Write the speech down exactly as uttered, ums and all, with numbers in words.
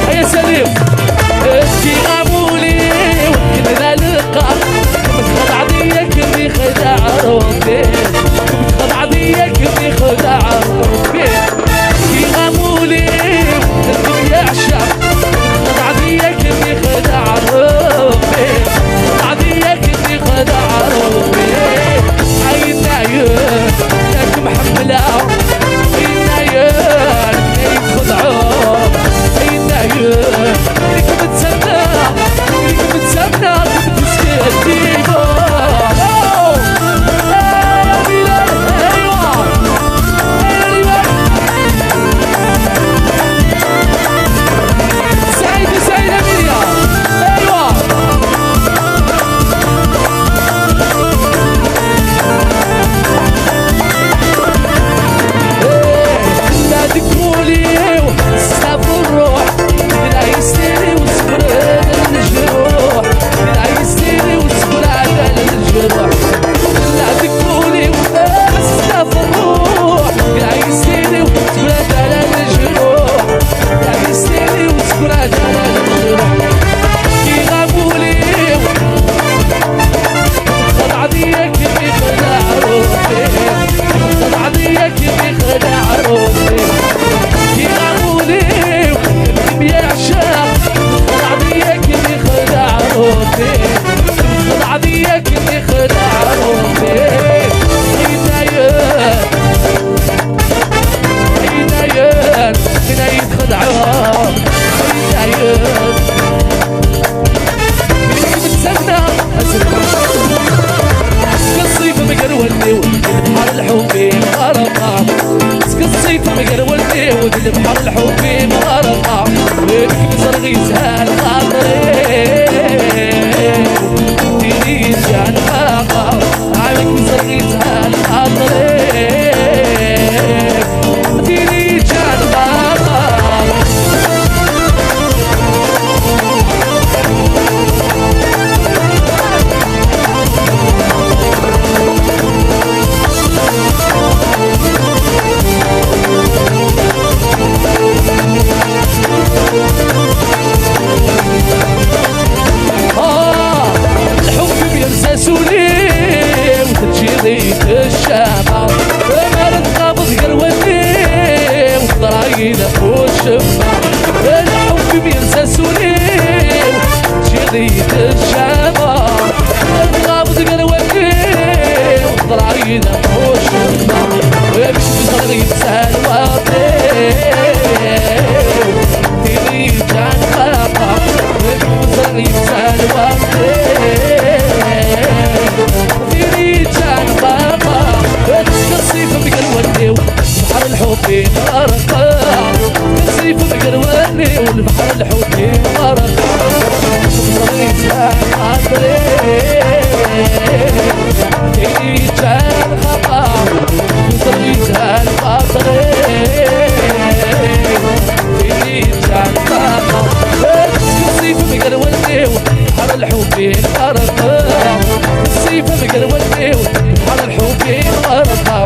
هيا سليم. اشكي غامولي وكذا لقى. كنت خدع ديك اللي خدع ربي. كنت خدع ديك اللي خدع ربي. اشكي غامولي وكذا يعشق. كنت خدع ديك اللي خدع ربي. خدع ديك اللي خدع ربي. عينايا ياك محملة. عينايا اللي يخدعوا. عينايا اللي كنت سنة. اللي كنت سنة. كنت مسكين ديما. أوه. يا بلال. أيوة. سعيد، سعيد أميريا. أيوة. لا تقولي وسط الروح. لا يسيري وصبر على الجروح. لا يسيري وصبر على الجروح. لا تقولي وسط الروح. لا يسيري وصبر على الجروح. لا يسيري وصبر على الجروح. كي غابولي. خدع ديك اللي خدع روحي. خدع ديك اللي خدع روحي. كي غابولي. يا عشاق. خدع ديك اللي خدع روحي. خدع ديك اللي خدع روحي. حيدايا. حيدايا. حيدايا خدعة. حيدايا. السمنة. الصيف مقرولني والبحر الحب مغرقة. الصيف مقرولني والبحر الحب مغرقة. وينك مزرغيتها لخاطري. ديري جان باقة. عاودك مزرغيتها لخاطري. ديري جان باقة. آه، الحب بيرسى سولي وتجيني الشمع. ما نتقابض غير ولي وطراينا والشمع. الحب بيرسى سولي وتجيني الشمع. ما نتقابض غير ولي وطراينا والشمع. ويمشي بزرغي بسهل واطي. ديري جان بابا. ويمشي بزرغي بسهل واطي. ديري جان بابا. الصيف مقرولني والبحر الحب مغرقة. الصيف مقرولني والبحر الحب مغرقة. خاطري. ديري جان بابا. الصيف مقرولني وبحر الحب مغرقة. الصيف مقرولني وبحر الحب مغرقة.